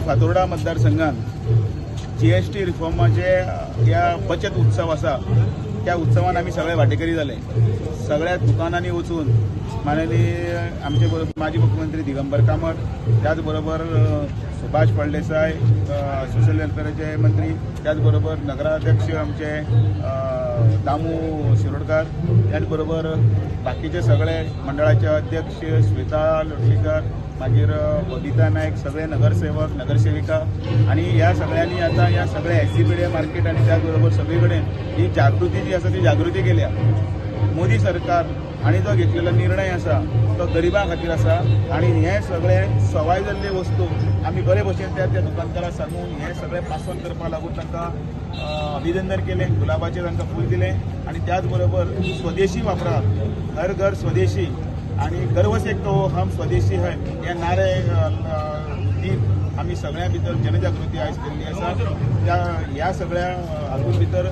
फातोर्डा मतदारसंघात जीएसटी रिफॉर्माचे ह्या बचत उत्सव आसा, त्या उत्सवान आमी सगळे वांटेकरी जाले. सगळ्या दुकानांनी वचून माननीय आमचे माजी मुख्यमंत्री दिगंबर कामत, त्याच बरोबर सुभाष फळदेसाय, सोशल वेलफेअराचे मंत्री, त्याच बरोबर नगराध्यक्ष आमचे दामू शिरोडकर, त्याच बरोबर बाकीचे सगळे मंडळाचे अध्यक्ष श्वेता लोटलीकर, मागीर बबिता नायक, सगळे नगरसेवक, नगरसेविका आनी ह्या सगळ्यांनी आतां ह्या सगळ्या एसजीपीडीए मार्केट आनी त्याच बरोबर सगळे कडेन ही जागृती जी आसा ती जागृती केल्या. मोदी सरकार हांणी जो घेतलेलो निर्णय आसा तो गरिबां खातीर आसा आनी हे सगळे सवाय जाल्ले वस्तू आमी बरे भशेन त्या त्या दुकानदाराक सांगून हे सगळे पास ऑन करपाक लागून तांकां अभिनंदन केलें, गुलाबाचें तांकां फूल दिलें आनी त्याच बरोबर स्वदेशी वापरात, हर घर स्वदेशी आनी गर्व से कहो हम स्वदेशी है हे नारे दीत आमी सगळ्यां भितर जनजागृती आयज केल्ली आसा. त्या ह्या सगळ्या हातूंत भितर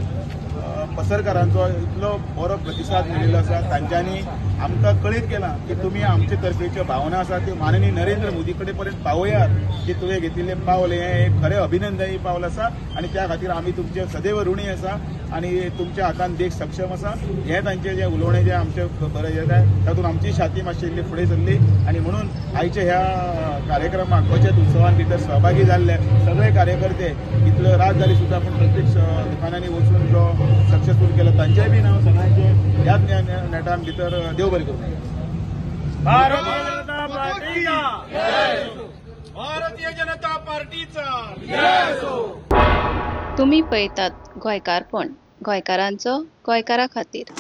पसरकारांचो इतलो बरो प्रतिसाद मेळिल्लो आसा. तांच्यांनी आमकां कळीत केलां की तुमी आमचे तर्फेच्यो भावना आसा त्यो माननीय नरेंद्र मोदी कडेन पर्यंत पावयात की तुवें घेतिल्लें पावल हें एक खरें अभिनंदनीय पावल आसा आनी त्या खातीर आमी तुमचे सदैव ऋणी आसा आनी तुमच्या हातान देश सक्षम आसा. हें तांचें जें उलोवणें जें आमचें बरें जें तातूंत आमची छाती मातशी इल्ली फुडें सरली आनी म्हणून आयच्या ह्या कार्यक्रमाक बचत उत्सवान भितर सहभागी जाल्ले सगळे कार्यकर्ते इतलो रात जाली सुद्दां पूण प्रत्येक दुकानांनी वचून जो सक्सेसफूल केला तांचेय बी नांव सगळ्यांचे ह्याच नेटान भितर देव बरें करूं. भारतीय जनता पार्टीचा, भारतीय जनता पार्टीचा. तुमी पळयतात गोंयकारपण, गोंयकारांचो गोंयकारा खातीर.